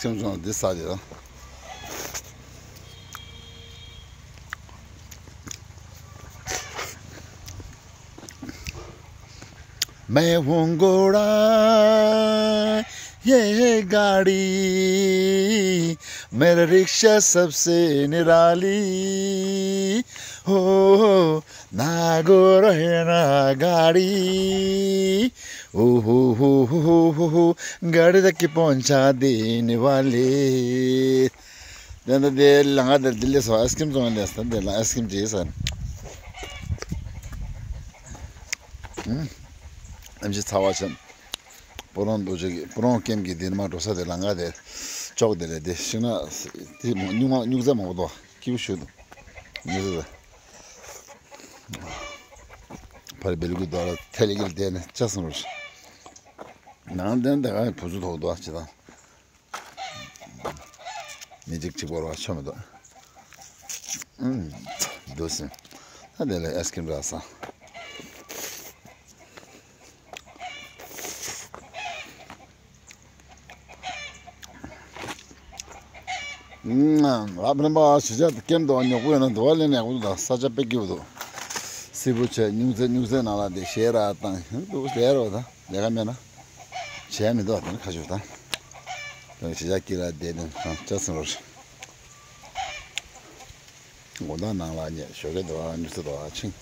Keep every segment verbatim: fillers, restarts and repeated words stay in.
ཁྱིམ་ཚང་འདི་ས་དེ་དང་། मैं हूँ घोड़ा, ये है गाड़ी, मेरा रिक्शा सबसे निराली। हो, हो, ना घोड़ा है ना गाड़ी, ओ हो हो हो हो हो हो, गाड़ी तक की पहुँचा देने वाले। དེ་འདི་དེ་ལང་ང་དེ་དེ་ལས་སོ་ཨའི་སི་ཀྲིམ་བཙོང་ལས་ས་དེ་ལ་ཨའི་སི་ཀྲིམ་བྱེད་ས། ཨུམ། ཨེམ་ཆི་ཚ་བ་ཆེན། པུ་རོང་རྡོ་རྗེ་གི་པུ་རོང་ཀེམ་གི་དེ་ནི་མ་འགྲོ་ས་དེ་ལང་ང་དེ་ཅོག་དེ་ལས་དེ་ཤིང་ན་དེ་མོ་སྨྱུག་མ་སྨྱུག་རྩེ་མང་པོ་འདུག་ཀིའུ་ཤུ་འདུག་སྨྱུག་རྩེ་དེ། ཕར་བེལ་ཀུ་དོ་ལ་ཐལ་གིལ་དེ་ནི་ཅག་སོང་རུ། ནང་དེ་འདི་ག་བུ་ཚུ་ཐོག་འདུག་ཅི་དང་། མི་གཅིག་གཅིག་པོ་ར་ཆོ་མི་འདུག་ཨུམ། འདུག་སེ། ད་དེ་ལ་ཨའི་སི་ཀྲིམ་རག་ས། ཨུམ། ར་བར་མ་ཞི་ཅག་ཏུ་ཀེམ་དུ་ཉོག་པོ་ཡོད་ན་འདུག་བ་ལེན་ཡག་པོ་འདུག་ས་ཆ་དཔེ་སྐྱིད་པོ་འདུག་སིལ་བུ་བྱས་སྨྱུག་རྩེ་སྨྱུག་རྩེ་ནང་ལ་དེ་ཞེ་ར་བཏང་འདུག་ལས་རོ་ད་ལས་ཀ་མེད་ན། བྱས་མི་འདུག་དེ་ནི་ཁ་ཤུ་དང་། དེ་ནི་ཞི་ཅག་སྐྱིད་ལ་བསྡད་དེ་ཁང་ཅག་ཚུན་རོ། དགོང་དག་ནང་ལ་ཉལ་ཞོགས་ཀས་དུ་བ་ཉུ་ཚེ་དུ་བ་ཆིང་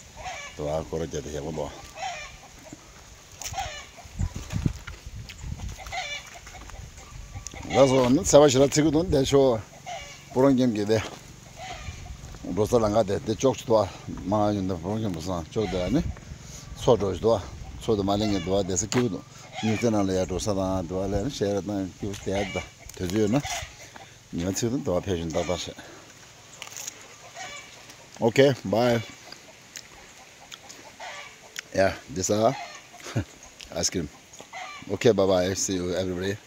དུ་བ་སྐོར་རྒྱག་དེ་ཡག་པོ་འདུག་ལགས་སོ་ནི་ཚེ་བ་ཞི་ལ་ཚིག་གུ་དུ་བསྡད་ཤོག་པུ་རོང་ཀེམ་གྱི་དེ། འགྲོ་ས་ལ་ང་དེ་དེ་ཅོག་ཆུ་དོ། མ་ཡོང་དེ་བོང་ཁྱིམ་པོ་སང་ཅོག་དེ་ནི། མཚོ་འགྲོ་ཞུ་དོ། མཚོ་དུ་མ་ལེན་ངེ་དུ་བ་དེ་ས་སྐྱིད་པོ་འདུག་ཉུ་ཚེ་ནང་ལ་ཡར་འགྲོ་ས་དང་དུ་བ་ལེན་ཤེས་ར་དང་སྐྱིད་པོ་དེ་ཡར་ད་དེ་ཚོ་ཡོད་ན། ཉི་མ་ཚིག་དང་དུ་བ་ཕེབས་བཞིན་ཏག་ཏག་བྱེད། Okay, bye. Yeah, this are ice cream. Okay, bye bye. See you, everybody.